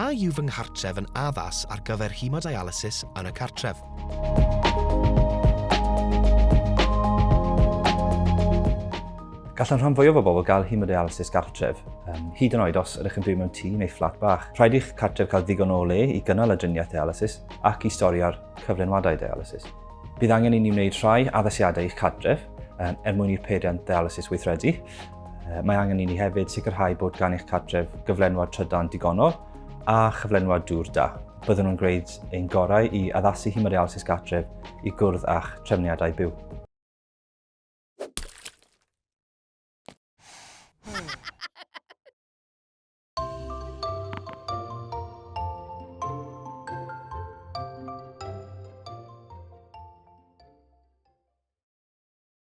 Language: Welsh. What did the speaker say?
A yw fy nghartref yn addas ar gyfer hemodialysis yn y cartref? Gall y rhan fwyaf o bobl gael hemodialysis gartref, um, hyd yn oed os ydych yn byw mewn tŷ neu fflat bach. Rhaid i'ch cartref cael ddigon o le i gynnal y driniaeth dialysis ac i storio'r cyflenwadau dialysis. Bydd angen i ni wneud rhai addasiadau i'ch cartref er mwyn i'r peiriant dialysis weithredu. Mae angen i ni hefyd sicrhau bod gan eich cartref gyflenwad trydan digonol a chyflenwad dŵr da. Byddwn yn gwneud ein gorau i addasu hemodialysis gartref i gwrdd â'ch trefniadau byw.